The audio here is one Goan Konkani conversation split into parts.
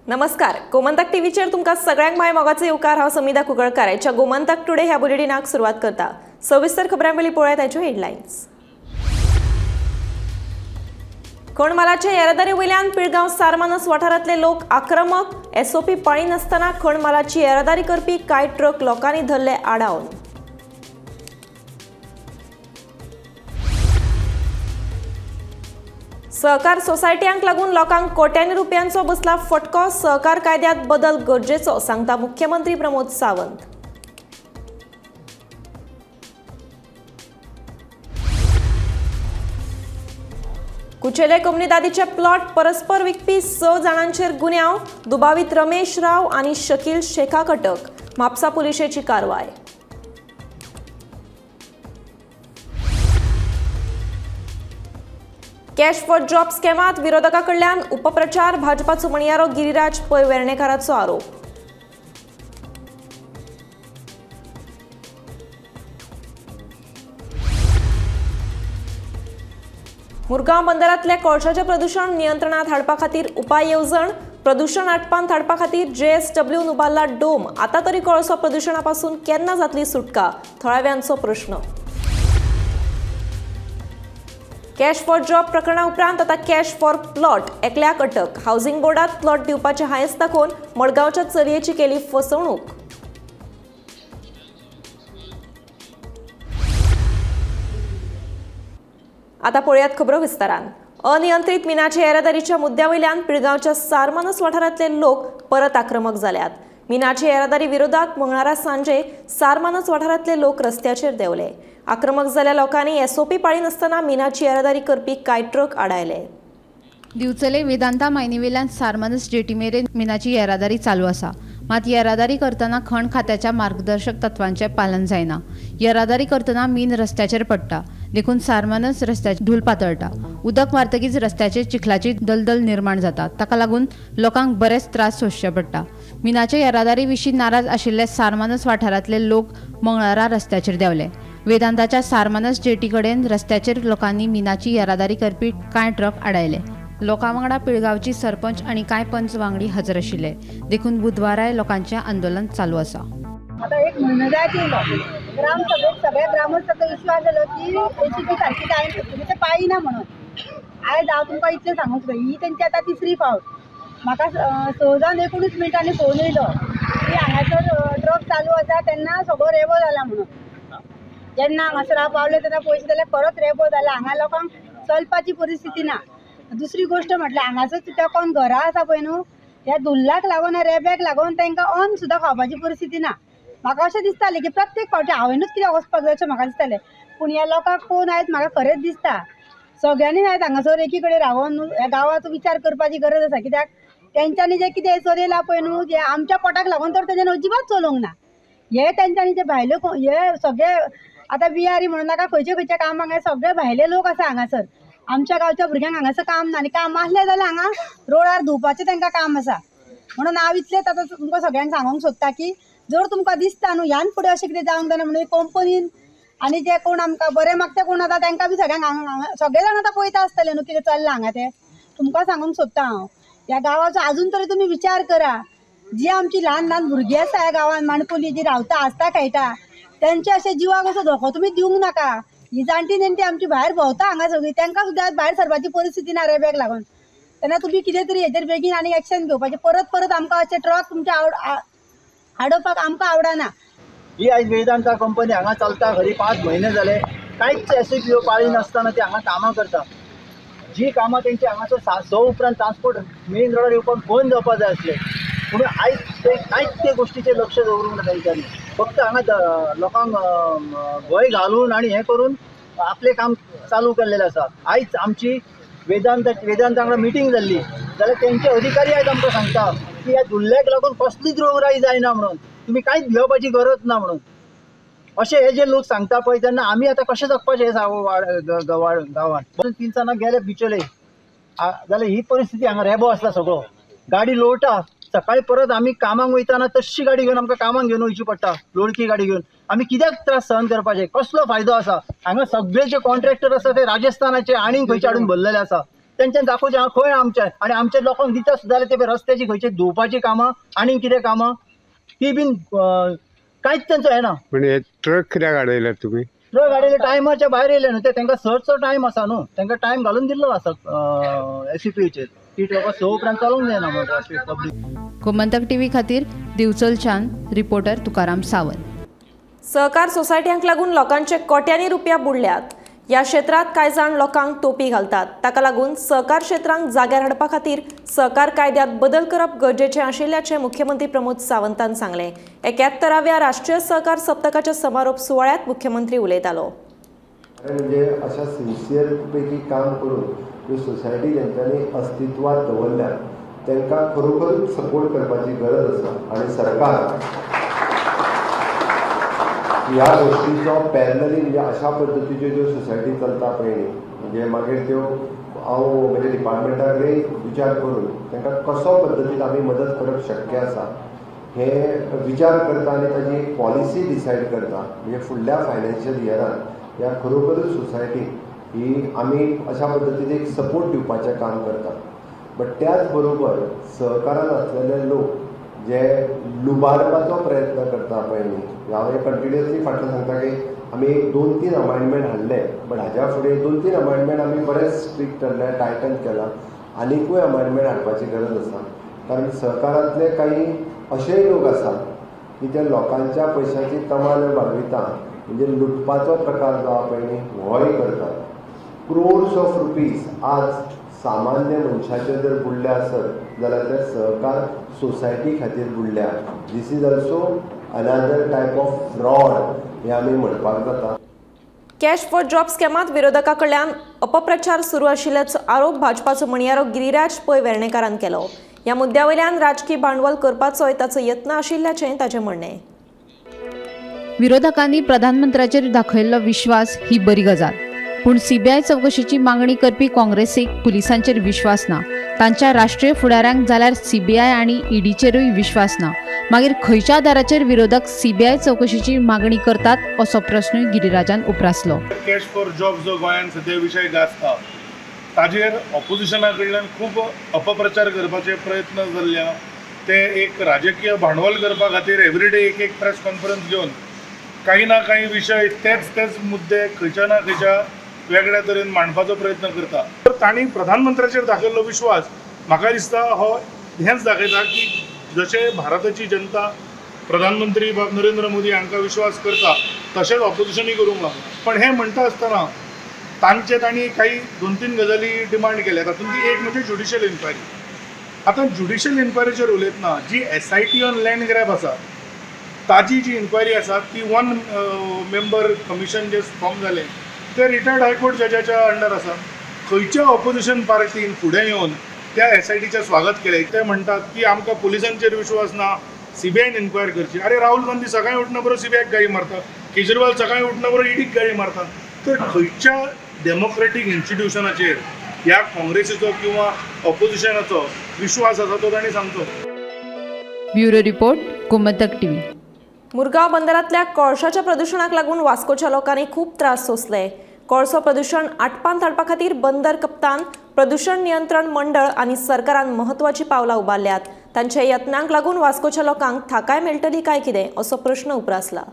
नमस्कार, गोमंतक टीव्हीचेर तुमकां सगळ्यांक my मोगाचो येवकार. हांव समिधा कुंकळकार. आयच्या गोमंतक टुडे ह्या बुलेटिनाक सुरवात करता. सविस्तर खबरां पयलीं पळोवया ताच्यो हेडलायन्स. खणमालाचे येरादारी वयल्यान पिळगांव सारमानस वाठारांतले लोक आक्रमक. एसओपी पाळिनासतना खणमालाची येरादारी करपी कांय ट्रक लोकांनी धरले आडावन. सहकार सोसायट्यांक लागून लोकांक कोट्यांनी रुपयांचो बसला फटको. सहकार कायद्यात बदल गरजेचो, सांगता मुख्यमंत्री प्रमोद सावंत. कुचेले कोमुनिदादीचे प्लॉट परस्पर विकपी 6 जाणांचेर गुन्यांव. दुबावीत रमेश राव आनी शकील शेखाक अटक. म्हापसा पुलिशेची कारवाय. कॅश फॉर जॉब स्कॅमात विरोधकां कडल्यान उपप्रचार. भाजपाचो म्हणयारो गिरिराज पै वेर्णेकाराचो आरोप. मुरगांव बंदरांतल्या कोळशाचें प्रदूशण नियंत्रणांत हाडपा खातीर उपाय येवजण. प्रदूशण आटपांत हाडपा खातीर जेएसडब्ल्यून उबारला डोम. आतां तरी कोळसो प्रदूशणा पासून केन्ना जातली सुटका, थळाव्यांचो प्रश्न. कॅश फॉर जॉब प्रकरणा उपरांत आतां कॅश फॉर प्लॉट. एकल्याक अटक. हावसिंग बोर्डात प्लॉट दिवपाचे हांयस दाखोवन मडगांवच्या चलयेची केली फसवणूक. आतां पळयात खबरो विस्तारान. अनियंत्रीत मिनाचे येरादारीच्या मुद्द्या वयल्यान पिळगांवच्या सारमानस वाठारांतले लोक परत आक्रमक जाल्यात. मिनाचे येरादारी विरोधात मंगळारा सांजे सारमानस वाठारांतले लोक रस्त्याचेर देंवले. आक्रमक जाल्ल्या लोकांनी एसओपी पाळिनासतना मिनाची येरादारी करपी कांय ट्रक आडायले. दिवचले वेदांता मायनीवेल्यान सारमानस जेटी मेरेन मिनाची येरादारी चालू आसा. मात येरादारी करतना खण खात्याच्या मार्गदर्शक तत्वांचें पालन जायना. येरादारी करतना मीन रस्त्याचेर पडटा, देखून सारमानस रस्त्याचेर धूल पातळटा. उदक मारतकीच रस्त्याचेर चिखलाची दलदल निर्माण जाता. ताका लागून लोकांक बरेच त्रास सोंसचे पडटा. मिनाचे येरादारी विशीं नाराज आशिल्ले सारमानस वाठारांतले लोक मंगळारा रस्त्याचेर देंवले. वेदांताच्या सारमानस जेटी कडेन रस्त्याचेर लोकांनी मिनाची येरादारी करपी कांय ट्रक आडायले. लोकां वांगडा पिळगांवची सरपंच आनी कांय पंच वांगडी हजर आशिल्ले. देखून बुधवाराय लोकांचें आंदोलन चालू आसा. आतां एक म्हयनो जायत येयलो ग्रामसभेक सगळ्या ग्रामस्थाचो इश्यू आसलेलो की एसीपी सारकी जायना, तुमी ते पाळिना म्हणून. आयज हांव तुमकां इतलें सांगूंक सोदता, ही तेंची आतां तिसरी फावट. म्हाका 6:19 फोन येयलो की हांगासर ट्रक चालू आसा तेन्ना सगळो रेबो जाला म्हणून. जेन्ना हांगासर हांव पावलें तेन्ना पयशे जाल्यार परत रेबो जाला. हांगा लोकांक चलपाची परिस्थिती ना. दुसरी गोश्ट म्हटल्यार हांगासर तेकोन घरां आसा पळय न्हू, ह्या धुल्लाक लागून रेब्याक लागून तांकां अन्न सुद्दां खावपाची परिस्थिती ना. म्हाका अशें दिसतालें की प्रत्येक फावटी हांवेनूच कित्याक वचपाक जाय अशें म्हाका दिसतालें. पूण ह्या लोकांक पळोवन आयज म्हाका खरेंच दिसता सगळ्यांनी आयज हांगासर एकी कडेन रावन ह्या गांवाचो विचार करपाची गरज आसा. कित्याक तेंच्यांनी जें कितें चलयलां पळय न्हू, हें आमच्या पोटाक लागून तर तेंच्यांनी अजिबात चलोवंक ना. हे तेंच्यांनी जे भायले हे सगळे आतां बिहारी म्हणून नाका, खंयच्या खंयच्या कामाक हे सगळे भायले लोक आसा हांगासर. आमच्या गांवच्या भुरग्यांक हांगासर काम ना, आनी काम आसलें जाल्यार हांगा रोडार धुवपाचें तांकां काम आसा. म्हणून हांव इतलेंच आतां तुमकां सगळ्यांक सांगूंक सोदता की जर तुमकां दिसता न्हू ह्यान फुडें अशें कितें जावंक जायना म्हणून कंपनीन आनी जे कोण आमकां बरें मागता कोण आतां तांकां बी सगळ्यांक हांगा सगळे जाण आतां पळयता आसतले न्हू कितें चल्लां हांगा तें. तुमकां सांगूंक सोदता हांव ह्या गांवाचो आजून तरी तुमी विचार करा. जी आमची ल्हान ल्हान भुरगीं आसा ह्या गांवान माणकुली जी रावता आसता खेळटा तेंच्या अशें जिवाक असो धोको तुमी दिवंक नाका. ही जाणटी नेणटी आमची भायर भोंवता हांगा सगळीं, तांकां सुद्दां भायर सरपाची परिस्थिती ना रेब्याक लागून. तेन्ना तुमी कितें तरी हेजेर बेगीन आनी एक्शन घेवपाचें. परत परत आमकां अशें ट्रक तुमचे आडोवपाक आमकां आवडना. ही आयज वेदांता कंपनी हांगा चलता खरी 5 म्हयने जाले, कांयच एसओपी पाळी नासतना ती हांगा कामां करता. जी कामां तेंची हांगासर 6 उपरांत ट्रान्सपोर्ट मेन रोडार येवपाक बंद जावपाक जाय आसलें, पूण आयज ते कांयच ते गोश्टीचेर लक्ष दवरूंक ना तेंच्यांनी. फक्त हांगा लोकांक भंय घालून आनी हें करून आपलें काम चालू केल्लेलें आसा. आयज आमची वेदांता वांगडा मिटींग जाल्ली जाल्यार तेंचे अधिकारी आयज आमकां सांगता की ह्या धुल्ल्याक लागून कसलीच रोगराई जायना म्हणून, तुमी कांयच भिवपाची गरज ना म्हणून. अशें हे जे लोक सांगता पळय तेन्ना आमी आतां कशें जगपाचें हें गांवांत. 3 गेले बिचोले जाल्यार ही परिस्थिती हांगा रेबो आसता सगळो, गाडी लोळटा. सकाळी परत आमी कामाक वयताना तशी गाडी घेवन आमकां कामाक घेवन वयची पडटा, लोळकी गाडी घेवन. आमी कित्याक त्रास सहन करपाचे, कसलो फायदो आसा? हांगा सगळे जे कॉन्ट्रॅक्टर आसा ते राजस्थानाचे आनी खंयचे हाडून भरलेले आसा. तेंच्यान दाखोवचें हांगा खंय आमचें आनी आमच्या लोकांक दिता सुद्दां जाल्यार ते रस्त्याची खंयची धुवपाची कामां आनी कितें कामां ती बीन कांयच तेंचो येना. पण हे ट्रक कित्याक हाडयल्यात तुमी? ट्रक हाडयले टायमाच्या भायर येयले न्हू ते, तांकां 6चो टायम आसा न्हू, तांकां टायम घालून दिल्लो आसा एसईपीचेर ती ट्रकां 6 उपरांत चलोवंक जायना म्हणून पब्लीक. गोमंतक टीव्ही खातीर दिवचलच्यान रिपोर्टर तुकाराम सावंत. सहकार सोसायट्यांक लागून लोकांचे कोट्यांनी रुपया बुडल्यात. ह्या क्षेत्रांत कांय जाण लोकांक तोपी घालतात. ताका लागून सहकार क्षेत्रांक जाग्यार हाडपा खातीर सहकार कायद्यांत बदल करप गरजेचें आशिल्ल्याचें मुख्यमंत्री प्रमोद सावंतान सांगलें. 71व्या राष्ट्रीय सहकार सप्तकाच्या समारोप सुवाळ्यांत मुख्यमंत्री उलयतालो. म्हणजे अशा सिन्सियर पैकी काम करून ज्यो सोसायटी जेंच्यांनी अस्तित्वात दवरल्या तांकां खरोखरूच सपोर्ट करपाची गरज आसा आनी सरकार ह्या गोष्टीचो पॅरलली म्हणजे अशा पद्दतीच्यो ज्यो सोसायटी चलता पळय न्ही, म्हणजे मागीर त्यो हांव म्हणजे डिपार्टमेंटा कडेन विचार करून तांकां कसो पद्दतीन आमी मदत करप शक्य आसा हें विचार करता आनी ताजी एक पॉलिसी डिसायड करता. म्हणजे फुडल्या फायनान्शियल इयरान ह्या खरोखरूच सोसायटी ही आमी अशा पद्दतीन एक सपोर्ट दिवपाचें काम करता. बट त्याच बरोबर सहकारान आसलेले लोक जे लुबाडपाचो प्रयत्न करता पळय न्ही, हांव हें कंटिन्युअसली फाटल्यान सांगता की आमी एक 2-3 अमेंडमेंट हाडले, बट हाज्या फुडें 2-3 अमेंडमेंट आमी बरेंच स्ट्रिक्ट हाडले, टायटन केला, आनिकूय अमेंडमेंट हाडपाची गरज आसा. कारण सहकारांतले काही अशेय लोक आसात की ते लोकांच्या पयशाची तमाल बागयता, म्हणजे लुटपाचो प्रकार जो आहा पळय न्ही होय करतात. क्रोर्स ऑफ रुपीज आज सामान्य मनशाचे जर बुडले आसत जाल्यार ते सहकार सोसायटी खातीर बुडल्या. This is also another type of fraud हें आमी म्हणपाक जाता. कॅश फॉर जॉब स्कॅमांत विरोधकां कडल्यान अपप्रचार सुरू आशिल्ल्याचो आरोप भाजपाचो म्हणयारो गिरिराज पै वेर्णेकारान केलो. ह्या मुद्द्या वयल्यान राजकी भांडवल करपाचोय ताचो यत्न आशिल्ल्याचें ताचें म्हणणें. विरोधकांनी प्रधानमंत्र्याचेर दाखयल्लो विश्वास ही बरी गजाल, पूण सीबीआय चवकशेची मागणी करपी काँग्रेसीक पुलिसांचेर विश्वास ना, तांच्या राष्ट्रीय फुडाऱ्यांक जाल्यार सीबीआय आनी ईडीचेरूय विश्वास ना. मागीर खंयच्या आदाराचेर विरोधक सीबीआय चवकशेची मागणी करतात असो प्रश्नूय गिरिराजान उप्रासलो. कॅश फॉर जॉब जो गोंयांत सद्या विशय गाजता ताजेर ऑपोजिशना कडल्यान खूब अपप्रचार करपाचे प्रयत्न जाल्ल्या, ते एक राजकीय भांडवल करपा खातीर एवरीडे एक एक प्रेस कॉन्फरन्स घेवन काही ना काही विशय तेच तेच मुद्दे खंयच्या ना खंयच्या वेगळ्या तरेन मांडपाचो प्रयत्न करता. तर तांणी प्रधानमंत्र्याचेर दाखयल्लो विश्वास म्हाका दिसता हो हेंच दाखयता की जशें भारताची जनता प्रधानमंत्री बाब नरेंद्र मोदी हांकां विश्वास करता तशेंच ऑपोजिशनूय करूंक लागला. पण हें म्हणटा आसतना तांचे तांणी काही 2-3 गजाली डिमांड केल्या, तातूंतली एक म्हणजे ज्युडिशियल इन्क्वायरी. आतां ज्युडिशियल इन्क्वायरीचेर उलयतना जी SIT on land grab आसा ताजी जी इन्क्वायरी आसा ती 1 मेंबर कमिशन जे फॉर्म जालें ते रिटायर्ड हायकोर्ट जजाच्या अंडर आसा. खंयच्या ऑपोजिशन पार्टीन फुडें येवन त्या SITचें स्वागत केलें? ते म्हणटात की आमकां पुलिसांचेर विश्वास ना, सीबीआयन इन्क्वायर करची. अरे राहुल गांधी सकाळीं उठना बरोबर सीबीआयक गाळी मारता, केजरीवाल सकाळीं उठना बरोबर ईडीक गाळी मारता. तर खंयच्या डेमोक्रेटीक इन्स्टिट्युशनाचेर ह्या काँग्रेसीचो किंवा ऑपोजिशनाचो विश्वास आसा तो तांणी सांगचो. Bureau report, Gomantak TV. Murgaon बंदरांतल्या कोळशाच्या प्रदुशणाक लागून वास्कोच्या लोकांनी खूब त्रास सोंसले. कोळसो प्रदुशण आटपांत हाडपा खातीर बंदर कप्तान, प्रदुशण नियंत्रण मंडळ आनी सरकारान महत्वाची पावलां उबारल्यात. तांच्या यत्नांक लागून वास्कोच्या लोकांक थाकाय मेळटली काय कितें असो प्रश्न उप्रासला.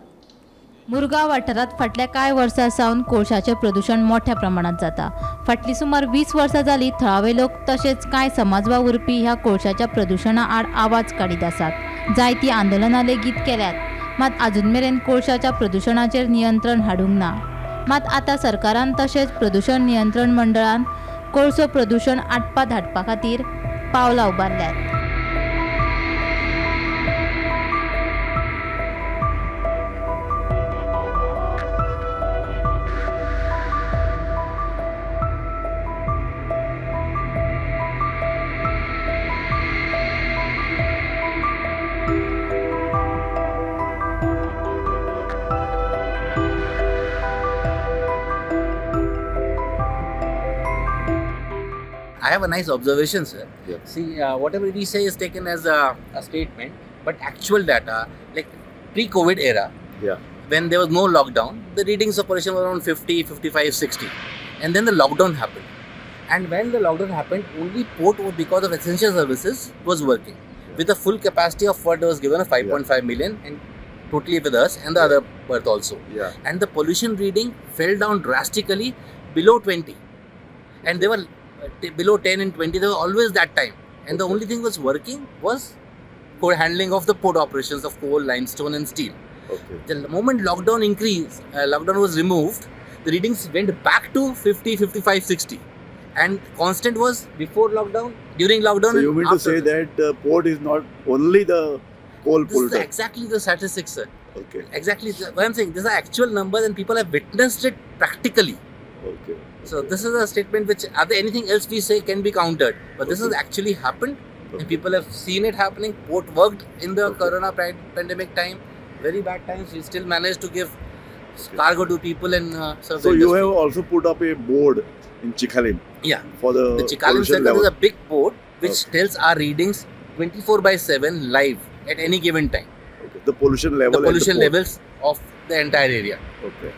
मुरगांव वाठारांत फाटल्या कांय वर्सां सावन कोळशाचें प्रदुशण मोठ्या प्रमाणांत जाता. फाटलीं सुमार 20 वर्सां जालीं थळावे लोक तशेंच कांय समाज वावुरपी ह्या कोळशाच्या प्रदुशणा आड आवाज काडीत आसात. जायतीं आंदोलनां लेगीत केल्यात, मात आजून मेरेन कोळशाच्या प्रदुशणाचेर नियंत्रण हाडूंक ना. मात आतां सरकारान तशेंच प्रदुशण नियंत्रण मंडळान कोळसो प्रदुशण आटपात हाडपा खातीर पावलां उबारल्यात. I have a nice observation, sir. Yeah. See, whatever we say is taken as a statement, but actual data, like pre-COVID era, yeah, when there was no lockdown, the readings of pollution were around 50, 55, 60. And then the lockdown happened. And when the lockdown happened, only port, because of essential services, was working with a full capacity of what was given of 5.5 million, and totally with us and the other berth also. Yeah. And the pollution reading fell down drastically below 20, and they were below 10 and 20. They were always that time. And the only thing was working was for handling of the port operations of coal, limestone, and steel. Okay. The moment lockdown increased, lockdown was removed, the readings went back to 50, 55, 60. And constant was before lockdown, during lockdown. So you mean to say that port is not only the coal polluter? This is exactly the statistics, sir. Okay. Exactly. What I'm saying, these are actual numbers and people have witnessed it practically. Okay. So this is a statement which other anything else we say can be countered. But this has actually happened and people have seen it happening. Port worked in the corona pandemic time, very bad times. We still managed to give cargo to people and serve. So you have also put up a board in Chicalim. Yeah. For the Chicalim Circle is a big board which tells our readings 24/7 live at any given time. Okay. The pollution level. The pollution levels of the entire area. Okay.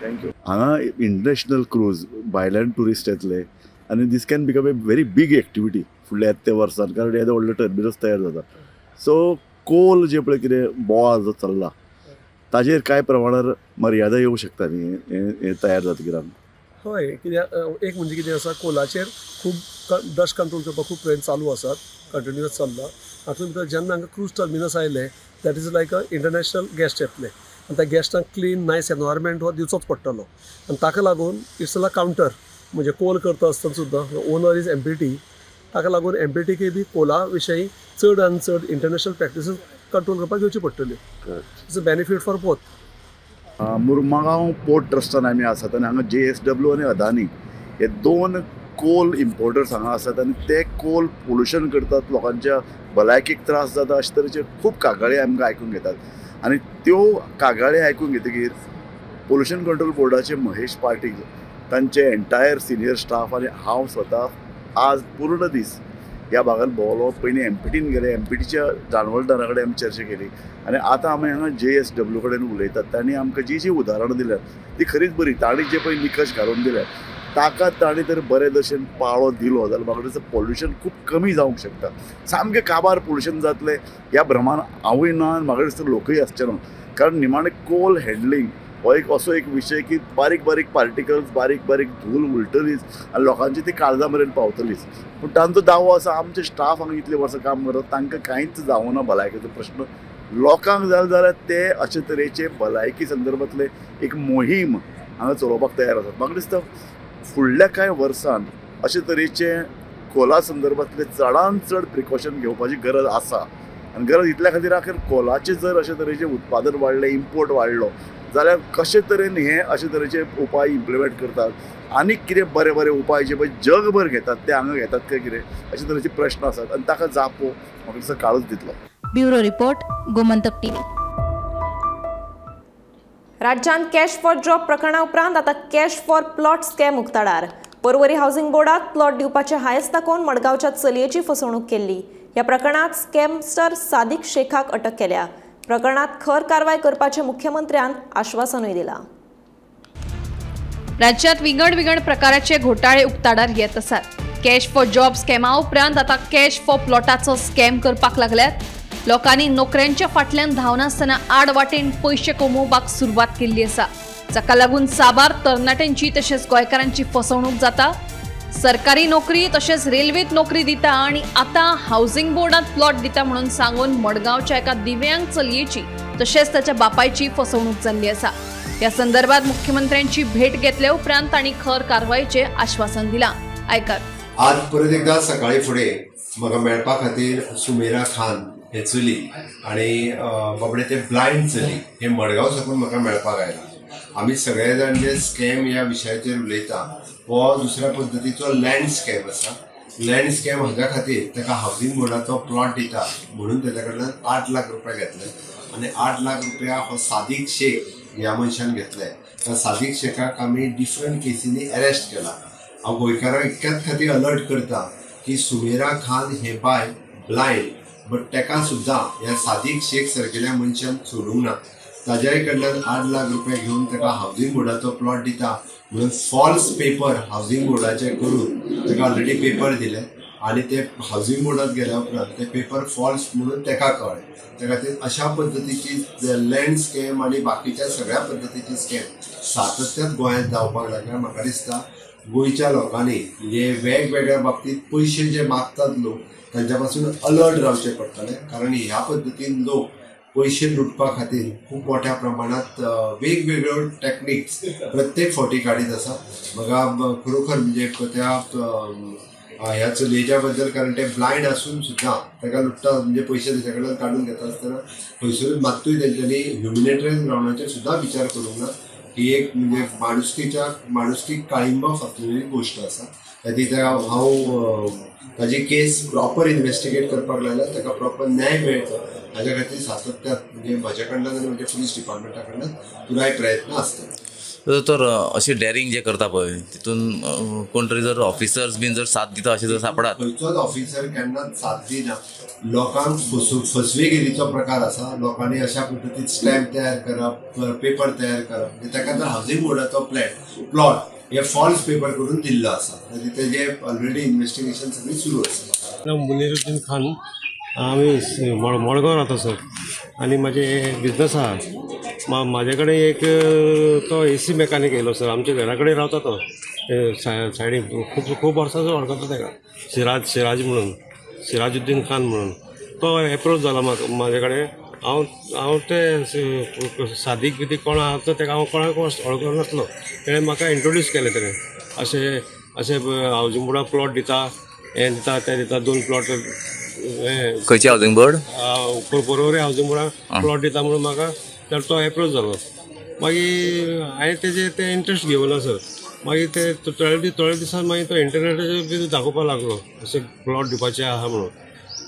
Thank you. हांगा इंटरनॅशनल क्रूज भायल्यान टुरिस्ट येतले आनी this can become a very big activity फुडल्या येता त्या वर्सान, कारण येदो व्हडलो टर्मिनस तयार जाता. सो कोल जे पळय कितें बोवाळ जो चल्ला ताजेर कांय प्रमाणार मर्यादा येवंक शकता न्ही हें तयार जातकीर? हय, कित्याक एक म्हणजे कितें आसा, कोलाचेर खूब डस्ट कंट्रोल करपाक खूब प्रयत्न चालू आसात, कंटिन्युअस चल्ला. हातूंत भितर जेन्ना हांगा क्रूज टर्मिनस आयलें that is like a international guest येतले आनी त्या गेस्टांक क्लीन नायस एनवायरमेंट हो दिवचोच पडटलो आनी ताका लागून it's a counter म्हणजे कोल करता आसतना सुद्दां ओनर is MPT, ताका लागून एमपीटीकय बी कोला विशयी चड आनी चड इंटरनॅशनल प्रॅक्टिसीस कंट्रोल करपाक घेवच्यो पडटल्यो. It's a benefit for both. Mormugao port ट्रस्टान आमी आसात आनी हांगा JSW आनी अदानी हे दोन कोल इम्पोर्टर्स हांगा आसात आनी ते कोल पोल्युशन करतात, लोकांच्या भलायकेक त्रास जाता, अशे तरेचे खूब कागाळी आमकां आयकूंक घेतात. आनी त्यो कागाळी आयकून घेतकीर पोल्युशन कंट्रोल बोर्डाचे महेश पाटील, तांचे एंटायर सिनियर स्टाफ आनी हांव स्वता आज पूर्ण दीस ह्या भागान भोंवलो. पयलीं एमपीटीन गेले, एमपीटीच्या जाणवलदारा कडेन आमी चर्चा केली आनी आतां आमी हांगा JSW कडेन उलयतात. तांणी आमकां जी जी उदाहरणां दिल्यात ती खरीच बरी. तांणी जे पळय निकश घालून दिल्यात ताका तांणी जर बरे भशेन पाळो दिलो जाल्यार म्हाका दिसता पोल्युशन खूब कमी जावंक शकता. सामकें काबार पोल्युशन जातलें ह्या भ्रमान हांवूय ना आनी म्हाका दिसता लोकूय आसचे ना, कारण निमाणें कोल हँडलिंग हो एक असो एक विशय की बारीक बारीक पार्टिकल्स, बारीक बारीक धूल उलटलीच आनी लोकांची ती काळजा मेरेन पावतलीच. पूण तांचो दावो आसा आमचे स्टाफ हांगा इतले वर्सां काम करता तांकां कांयच जावना भलायकेचो प्रश्न. लोकांक जालें जाल्यार ते अशे तरेचे भलायकी संदर्भांतले एक मोहीम हांगा चलोवपाक तयार आसात. म्हाका दिसता फुडल्या कांय वर्सान अशे तरेचे कोला संदर्भांतले चडान चड प्रिकॉशन घेवपाची गरज आसा आनी गरज इतल्या खातीर आखीर कोलाचें जर अशे तरेचें उत्पादन वाडलें, इम्पोर्ट वाडलो जाल्यार कशे तरेन हे अशे तरेचे उपाय इम्प्लिमेंट करतात आनी कितें बरे बरे उपाय जे पळय जगभर घेतात ते हांगा घेतात काय कितें अशे तरेचे प्रश्न आसात आनी ताका जापो म्हाका दिसता काळूच दितलो. Bureau report, Gomantak TV. राज्यांत कॅश फॉर जॉब प्रकरणा उपरांत आतां कॅश फॉर प्लॉट स्कॅम उक्ताडार. पर्वरी हाऊसिंग बोर्डात प्लॉट दिवपाचे हायस दाखोवन मडगांवच्या चलयेची फसवणूक केल्ली. ह्या प्रकरणात स्कॅमस्टर सादिक शेखाक अटक केल्या. प्रकरणात खर कारवाय करपाचे मुख्यमंत्र्यान आश्वासनूय दिलां. राज्यात विंगड विंगड प्रकाराचे घोटाळे उक्ताडार येत आसात. कॅश फॉर जॉब स्कॅमा उपरांत आतां कॅश फॉर प्लॉटाचो स्कॅम करपाक लागल्यात. लोकांनी नोकऱ्यांच्या फाटल्यान धांवनासतना आड वाटेन पयशे कमोवपाक सुरवात केल्ली आसा, जाका लागून साबार तरणाट्यांची तशेंच गोंयकारांची फसवणूक जाता. सरकारी नोकरी तशेंच रेल्वेत नोकरी दिता आनी आतां हावसिंग बोर्डांत प्लॉट दिता म्हणून सांगून मडगांवच्या एका दिव्यांग चलयेची तशेंच ताच्या बापायची फसवणूक जाल्ली आसा. ह्या संदर्भात मुख्यमंत्र्यांची भेट घेतल्या उपरांत तांणी खर कारवायेचें आश्वासन दिलां. आयकात. आज परत एकदा सकाळी फुडें म्हाका मेळपा खातीर सुमेरा खान हे चली आनी बाबडे ते ब्लायंड चली हे मडगांव साकून म्हाका मेळपाक आयला. आमी सगळे जाण जे स्कॅम ह्या विशयाचेर उलयता हो दुसऱ्या पद्दतीचो लँड स्कॅम आसा. लँड स्कॅम हाज्या खातीर ताका हावसिंग बोर्डाचो प्लॉट दिता म्हणून ताच्या कडल्यान 8 लाख रुपया घेतले आनी 8 लाख रुपया हो सादीक शेख ह्या मनशान घेतले. त्या सादीक शेखाक आमी डिफरंट केसींनी अरेस्ट केला. हांव गोंयकारांक इतक्याच खातीर अलर्ट करता की सुमेरा खान हे बायल ब्लायंड बट ताका सुद्दां ह्या सादीक शेख सारकेल्या मनशान सोडूंक ना. ताज्याय कडल्यान 8 लाख रुपया घेवन ताका हावजींग बोर्डाचो प्लॉट दिता म्हणून फॉल्स पेपर हावजींग बोर्डाचे करून ताका ऑलरेडी पेपर दिले आनी ते हावजींग बोर्डात गेल्या उपरांत ते पेपर फॉल्स म्हणून ताका कळ्ळें. त्या खातीर अशा पद्दतीची लँड स्कॅम आनी बाकीच्या सगळ्या पद्दतीची स्कॅम सातत्यात गोंयांत जावपाक लागल्या. म्हाका दिसता गोंयच्या लोकांनी म्हणजे वेगवेगळ्या बाबतींत पयशे जे मागतात लोक तांच्या पासून अलर्ट रावचें पडटलें, कारण ह्या पद्दतीन लोक पयशे लुटपा खातीर खूब मोठ्या प्रमाणांत वेगवेगळ्यो टॅक्निक्स प्रत्येक फावटी काडीत आसा. म्हाका खरोखर म्हणजे त्या ह्या चलयेच्या बद्दल, कारण ते ब्लायंड आसून सुद्दां ताका लुट्टा म्हणजे पयशे ताच्या कडल्यान काडून घेता आसतना खंयसरूच मात्तूय तेंच्यांनी ह्युमॅनिटेरियन ग्रावंडाचेर सुद्दां विचार करूंक ना. ही एक म्हणजे माणुसकी काळिंबा फाफलेली गोश्ट आसा. खातीर हांव ताजी केस प्रॉपर इन्वेस्टिगेट करपाक लायला, ताका प्रॉपर न्याय मेळचो हाज्या खातीर सातत्यात म्हणजे म्हज्या कडल्यान आनी म्हज्या पुलीस डिपार्टमेंटा कडल्यान पुराय प्रयत्न आसता. तर अशें डॅरिंग जे करता पळय तितून कोण तरी जर ऑफिसर्स बीन जर साथ दिता अशें जर सापडात, खंयचोच ऑफिसर केन्नाच साथ दिना. लोकांक फसवेगिरीचो प्रकार आसा. लोकांनी अशा पद्दतीन स्टॅम्प तयार करप, पेपर तयार करप, म्हणजे ताका जर हावजींग बोर्डाचो प्लॉट हे फॉल्स पेपर करून दिल्लो आसा, तेजे ऑलरेडी इन्वेस्टिगेशन सगळी सुरू आसा. मुनिरुद्दीन खान, आमी मडगांव रावता सर, आनी म्हाजे बिजनस आहा. म्हाजे कडेन एक तो एसी मेकानीक येयलो सर, आमच्या घरा कडेन रावता तो सायडीन, खूब खूब वर्सांचो वळखता ताका, सिराज म्हणून, सिराजुद्दीन खान म्हणून तो एप्रोच जाला म्हाका म्हाजे कडेन. हांव ते सादीक बिदीक कोण आहा तो ताका हांव कोणाक वळखनासलो. तेणें म्हाका इंट्रोड्यूस केलें तेणें, अशें अशें हावजींग बोर्डाक प्लॉट दिता, हें दिता तें दिता, 2 प्लॉट खंयचे हावजींग बोर्ड बरोबर हावजींग बोर्डाक प्लॉट दिता म्हणून म्हाका तर तो एप्रोच जालो. मागीर हांवें तेजेर ते इंट्रस्ट घेवना सर. मागीर ते थोड्या दिसान मागीर तो इंटरनेटाचेर बी दाखोवपाक लागलो अशें प्लॉट दिवपाचें आहा म्हणून,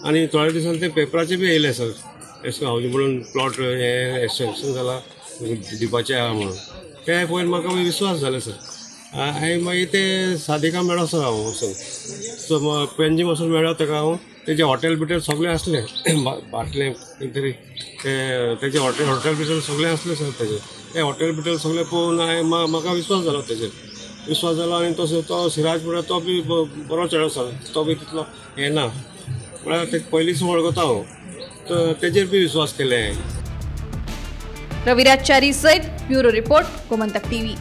आनी थोड्या दिसान ते पेपराचेर बी येयले सर, अशें हावजींग बोर्डान प्लॉट हें सँक्शन जाला दिवपाचें आहा म्हणून. तें पळोवन म्हाका विश्वास जालो सर. हांवें मागीर ते सादिका मेळ्ळो सर, हांव वचून सो पेंजीम वचून मेळ्ळो ताका हांव. तेजें हॉटेल बिटेल सगळें आसलें, बाटलें कितें तरी तेजें हॉटेल बिटेल सगळें आसलें सर. तेजें तें हॉटेल बिटेल सगळें पळोवन हांवें म्हाका विश्वास जालो तेजेर, विश्वास जालो. आनी तसो तो सिराज म्हणल्यार तो बी बरो चेडो सर, तो बी तितलो हें ना, म्हळ्यार ते पयलींच वळखता हांव, तर तेजेर बी विश्वास केले हांवें. रविराज च्यारी सयत ब्युरो रिपोर्ट, गोमंतक टीव्ही.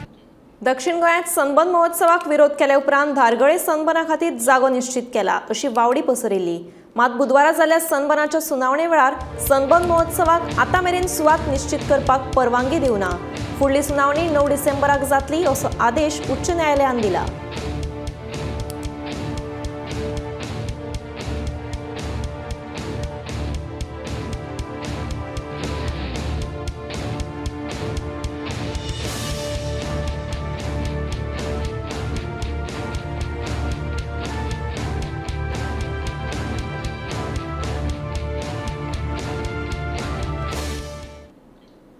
दक्षिण गोंयांत सनबर्न महोत्सवाक विरोध केल्या उपरांत धारगळे सनबर्ना खातीर जागो निश्चित केला अशी वावडी पसरिल्ली. मात बुधवारा जाल्ल्या सनबर्नाच्या सुनावणे वेळार सनबर्न महोत्सवाक आतां मेरेन सुवात निश्चित करपाक परवानगी दिवना. फुडली सुनावणी 9 डिसेंबराक जातली असो आदेश उच्च न्यायालयान दिला.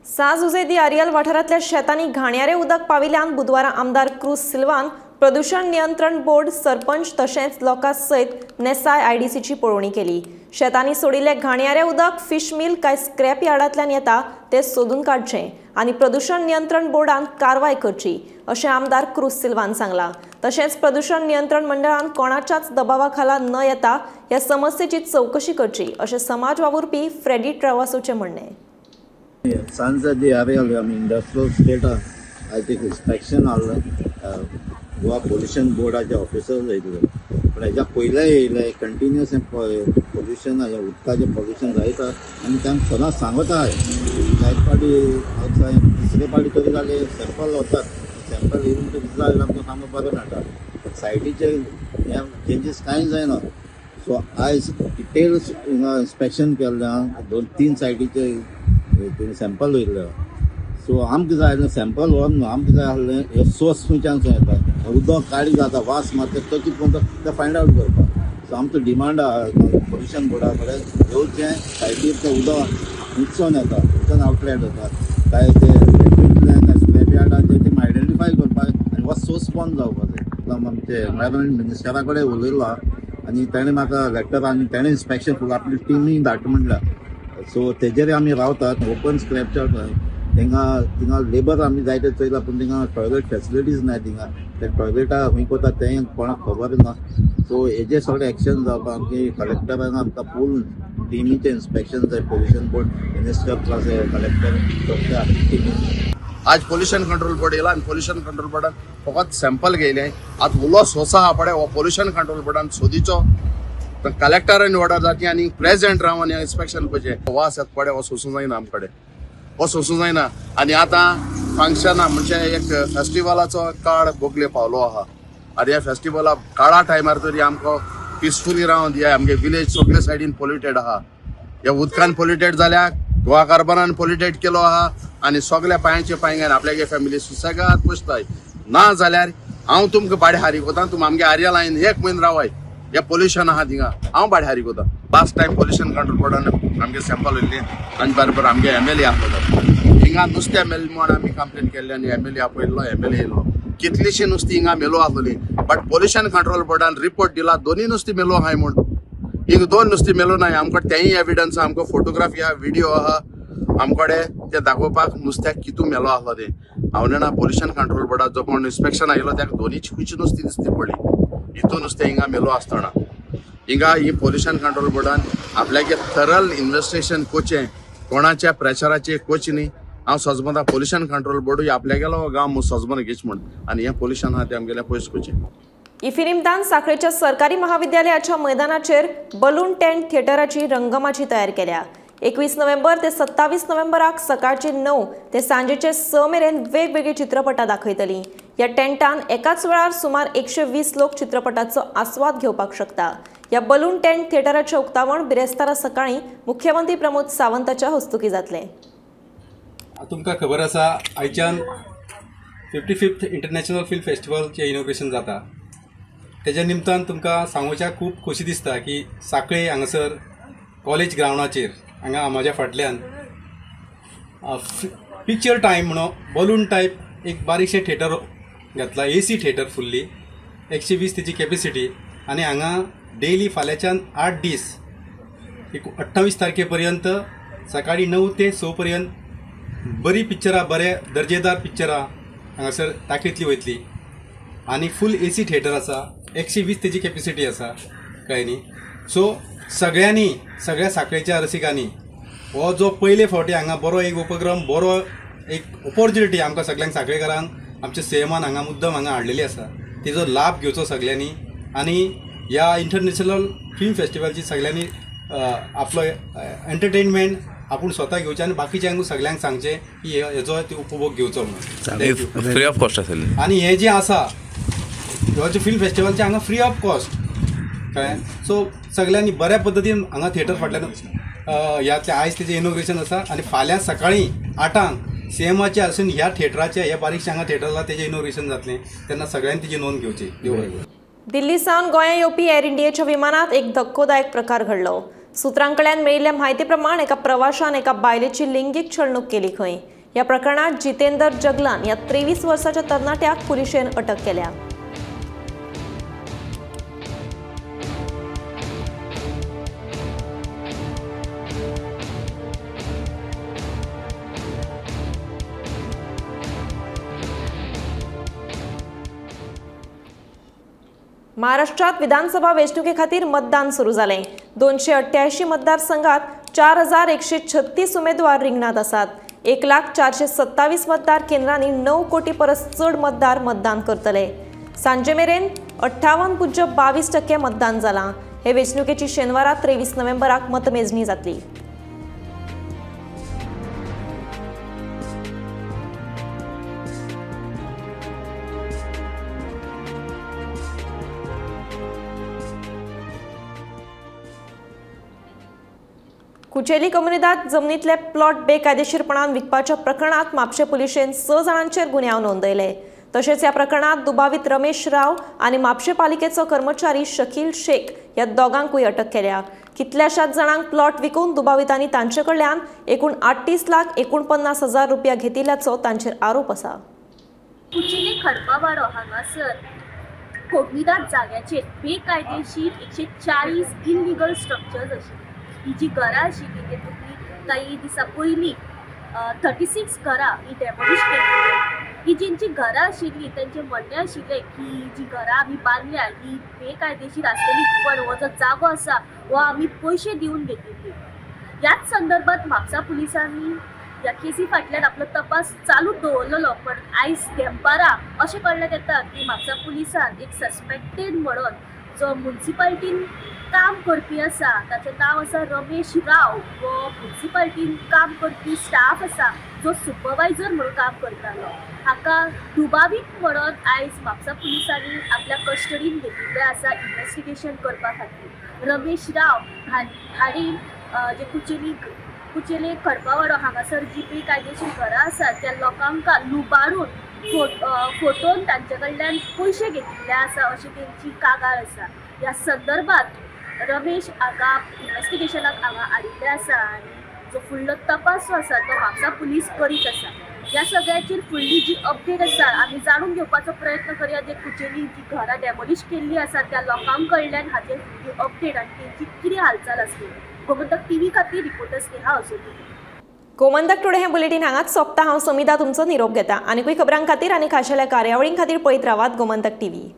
सां जुझे दी आरियल वाठारांतल्या शेतांनी घाणयारें उदक पाविल्ल्यान बुधवारा आमदार क्रूज सिल्वान प्रदूषण नियंत्रण बोर्ड, सरपंच तशेंच लोकां सयत नेसाय आयडीसीची पळोवणी केली. शेतांनी सोडिल्लें घाणयारें उदक फिश मिल काय स्क्रॅप यार्डांतल्यान येता तें सोदून काडचें आनी प्रदूषण नियंत्रण बोर्डान कारवाय करची अशें आमदार क्रूज सिल्वान सांगलां. तशेंच प्रदूषण नियंत्रण मंडळान कोणाच्याच दबावा खाला न येता ह्या समस्येची चवकशी करची अशें समाज वावुरपी फ्रेडी ट्रेवासोचें म्हणणें. सांजा दी आरियल आमी इंडस्ट्रियल स्टेटा आयज एक इन्स्पेक्शन आहलें, गोवा पोल्युशन बोर्डाचे ऑफिसर्स येयल्ले, पूण हेज्या पयलें येयले कंटिन्युअस हें पोल्युशन उदकाचें पोल्युशन जायत आनी तांकां सदांच सांगत आहाय. एक पाटी तिसरे पाटी तरी जाले सॅम्पल वतात, सॅम्पल येवन रिजल्ट आमकां सामको बरो मेळटा, सायटीचेर हें चेंजीस कांय जायना. सो आयज डिटेल्स हिंगा इन्स्पेक्शन केल्लें आहा, 2-3 सायटीचे सॅम्पल वयले. सो आमकां जाय आसलें सॅम्पल व्हर न्हू, आमकां जाय आसलें हे सोर्स खंयच्यान येता, उदक काळी जाता, वास मारता, तो कितें कोण तें फायंड आवट करपाक. सो आमचो डिमांड आहा पोल्युशन बोर्डा कडेन येवचें सायटीर तें उदक खंयच्यान येता, खंयच्यान आवटलेट जाता, काय ते फॅक्टरींतल्यान काय स्क्रॅप यार्डाचें तें आयडेंटिफाय करपाक आनी हो सोर्स बंद जावपाक जाय. आमचे एनवायरमेंट मिनिस्टरा कडेन उलयलो आनी तेणें म्हाका लेटर आनी तेणें इन्स्पेक्शन फूल आपली टिमी धाडटा म्हणल्या. सो तेजेर आमी रावतात. ओपन स्क्रॅप यार्ड तेंगा थिंगा लेबर आमी जायते चोयला पूण थिंगा टॉयलेट फेसिलिटीज ना थिंगा ते टॉयलेटा खंय कोता तें कोणाक खबर ना. सो हेजे सगळे एक्शन जावपाक आमची कलेक्टरान आमकां फूल टिमीचें इन्स्पेक्शन जाय. Pollution board minister plus collector सगळे टिमी. आज पोल्युशन कंट्रोल बोर्ड येयला आनी पोल्युशन कंट्रोल बोर्डान फकत सॅम्पल घेयलें. आतां उलो सोंसा आहा पळय हो पोल्युशन कंट्रोल बोर्डान सोदीचो कलेक्टरान ऑर्डर जाती आनी प्रेजेंट रावन इन्स्पेक्शन करचें. वास येता पळय हो सोंसूं जायना आमचे कडेन, हो सोंसूं जायना. आनी आतां फंक्शनां म्हणजे एक फेस्टिवलाचो काळ बोगले पावलो आहा आनी ह्या फेस्टिवला काळा टायमार तरी आमकां पिसफुली रावन दिया. आमगे विलेज सगळे सायडीन पोल्युटेड आहा, ह्या उदकान पोल्युटेड जाल्या, गोवा कार्बनान पोल्युटेड केलो आहा आनी सगल्या पांयांचे पांय आपल्यागे फॅमिली सुसेगाद पोसताय. ना जाल्यार हांव तुमकां भाडें हारीक वता, तुमी आमगे आर्या लायन एक म्हयनो रावाय. हे पोल्युशन आहा थिंगा हांव भाडें हारीक वता. लास्ट टायम पोल्युशन कंट्रोल बोर्डान आमगे सॅम्पल येयल्लें आनी बरोबर आमगे एम एल ए आहलो. हिंगा नुस्तें मेल म्हूण आमी कंप्लेन केल्ली आनी एम एल ए आपयल्लो, एम एल ए येयल्लो. कितलीशीं नुस्तीं हिंगा मेलो आहली बट पोल्युशन कंट्रोल बोर्डान रिपोर्ट दिला दोनूय नुस्तीं मेलो आहाय म्हूण. हिंगा दोन नुस्तीं मेलो नाय, आमकां तेंय एविडन्स आहा, आमकां फोटोग्राफी आहा, व्हिडियो आहा आमकडे ते दाखोवपाक नुस्त्याक कितू मेलो आहलो तें. हांव जाणा पोल्युशन कंट्रोल बोर्डाक जो कोण इन्स्पेक्शन आयलो ताका दोनूय खंयची नुस्तीं दिसती पडली हितून नुस्तें हिंगा मेलो आसतना. हिंगा ही पोल्युशन कंट्रोल बोर्डान आपल्यागे थरल इन्वेस्टिगेशन कोचें, कोणाच्या प्रेशराचेर कोच न्ही. हांव सजमता पोल्युशन कंट्रोल बोर्डूय आपल्यागेलो गांव सजमन घेच म्हूण आनी हें पोल्युशन आहा तें आमगेलें पयस कोचें. इफी निमतान साखळेच्या सरकारी महाविद्यालयाच्या मैदानाचेर बलून टेंट थिएटराची रंगमाची तयार केल्या. 21 नोव्हेंबर ते 27 नोव्हेंबराक सकाळचे 9 ते सांजेचे 6 मेरेन वेगवेगळी चित्रपटां दाखयतली. ह्या टेंटान एकाच वेळार सुमार 120 लोक चित्रपटाचो आस्वाद घेवपाक शकता. ह्या बलून टेंट थिएटराचें उक्तावण बिरेस्तारा सकाळी मुख्यमंत्री प्रमोद सावंताच्या हस्तुकीं जातलें. तुमकां खबर आसा आयच्यान 55th international film फेस्टिवलचें इनोग्रेशन जाता. तेज्या निमतान तुमकां सांगोवच्याक खूब खोशी दिसता की साखळे हांगासर कॉलेज ग्रावंडाचेर हांगा म्हज्या फाटल्यान पिक्चर टायम म्हणून बलून टायप एक बारीकशें थिएटर घातला, ए सी थिएटर फुल्ली 120 तेजी कॅपेसिटी. आनी हांगा डेली फाल्यांच्यान 8 दीस 28 तारखे पर्यंत सकाळी 9 ते 6 पर्यंत बरी पिक्चरां, बरे दर्जेदार पिक्चरां हांगासर दाखयतली वयतली. आनी फूल ए सी थिएटर आसा, 120 तेजी कॅपेसिटी आसा, कळ्ळें न्ही. सो सगळ्यांनी, सगळ्या साखळेच्या रसिकांनी हो जो पयले फावटी हांगा बरो एक उपक्रम, बरो एक ऑपॉर्च्युनिटी आमकां सगळ्यांक साखळेकारांक आमच्या सीएमान हांगा मुद्दम हांगा हाडलेली आसा, तेजो लाभ घेवचो सगळ्यांनी. आनी ह्या इंटरनॅशनल फिल्म फेस्टिवलची सगळ्यांनी आपलो एंटरटेनमेंट आपूण स्वता घेवचें आनी बाकीच्यांक सगळ्यांक सांगचें की हेजो उपभोग घेवचो म्हणून. फ्री ऑफ कॉस्ट आसलें आनी हें जें आसा हो जे फिल्म फेस्टिवलचें हांगा फ्री ऑफ कॉस्ट, कळ्ळें. सो सगळ्यांनी बऱ्या पद्दतीन हांगा थिएटर फाटल्यान ह्या आयज तेजें इनोग्रेशन आसा आनी फाल्यां सकाळीं 8 सीएमाचे आसून ह्या थिएटराचें, ह्या बारीकशें हांगा थिएटराक तेजें इनोग्रेशन जातलें, तेन्ना सगळ्यांनी तेजी नोंद घेवची. दिल्ली सावन गोंया येवपी एअर इंडियाच्या विमानात एक धक्कोदायक प्रकार घडलो. सूत्रांकडल्यान मेळिल्ल्या म्हायती प्रमाण एका प्रवाशान एका बायलेची लिंगीक छळणूक केली खंय. ह्या प्रकरणात जितेंदर जगलान ह्या 23 वर्साच्या तरणाट्याक पुलिशेन अटक केल्या. महाराष्ट्रात विधानसभा वेंचणुके खातीर मतदान सुरू जालें. 288 मतदारसंघात 4136 उमेदवार रिंगणात आसात. 1,00,427 मतदार केंद्रांनी 9 कोटी परस चड मतदार मतदान करतले. सांजे मेरेन 58.22% मतदान जालां. हे वेंचणुकेची शेनवारा 23 नोव्हेंबराक मतमेजणी जातली. कुचेली कोमुनिदाद जमनीतले प्लॉट बेकायदेशीरपणान विकपाच्या प्रकरणात म्हापशें पुलिशेन 6 जाणांचेर गुन्यांव नोंदयले. तशेंच ह्या प्रकरणात दुबावीत रमेश राव आनी म्हापशें पालिकेचो कर्मचारी शकील शेख ह्या दोगांकूय अटक केल्या. कितल्याशाच जाणांक प्लॉट विकून दुबावितांनी तांचे कडल्यान एकूण 38,49,000 रुपया घेतिल्ल्याचो तांचेर आरोप आसा. कुचेली खडपावाडो हांगासर कोमुनिदाद जाग्याचेर बेकायदेशीर 140 इलिगल स्ट्रक्चर्स आशिल्ली. ही जी घरां आशिल्ली तेतूंतली काही दिसां पयलीं 36 घरां ही डेमोलिश केल्ली. ही जेंची घरां आशिल्ली तेंचें म्हणणें आशिल्लें की जी घरां आमी बांदल्या ही बेकायदेशीर आसतली, पण हो जो जागो आसा हो आमी पयशे दिवन घेतिल्ली. ह्याच संदर्भात म्हापसा पुलिसांनी ह्या केसी फाटल्यान आपलो तपास चालू दवरलेलो, पण आयज देंपारा अशें कळण्यात येता की म्हापसा पुलिसान एक सस्पेक्टेड म्हणून जो मुन्सिपाल्टीन काम करपी आसा ताचें नांव आसा रमेश राव, हो मुन्सिपाल्टीन काम करपी स्टाफ आसा जो सुपरवायझर म्हणून काम करतालो, हाका दुबावीत म्हणून आयज म्हापसा पुलिसांनी आपल्या कस्टडीन घेतिल्लें आसा इन्वेस्टिगेशन करपा खातीर. रमेश राव हांणी जे कुचेली खडपावाडो हांगासर जी बेकायदेशीर घरां आसात त्या लोकांक लुबाडून फोटोन तांचे कडल्यान पयशे घेतिल्ले आसा अशी तेंची कागाळ आसा. ह्या संदर्भात रमेश हाका इन्वेस्टिगेशनाक हांगा हाडिल्लें आसा आनी जो फुडलो तपास जो आसा तो म्हापसा पुलीस करीत आसा. ह्या सगळ्याचेर फुडली जी अपडेट आसा आमी जाणून घेवपाचो प्रयत्न करया. जे कुचेली जी घरां डेमोलिश केल्ली आसा त्या लोकां कडल्यान हाचेर फुडली अपडेट आनी तेंची कितें हालचाल आसली. गोमंतक टीव्ही खातीर रिपोर्टर स्नेहा असोती. गोमंतक टुडे हें बुलेटीन हांगाच सोंपता. हांव समिता तुमचो निरोप घेता. आनीकूय खबरां खातीर आनी खाशेल्या कार्यावळीं खातीर पळयत रावात गोमंतक टीव्ही.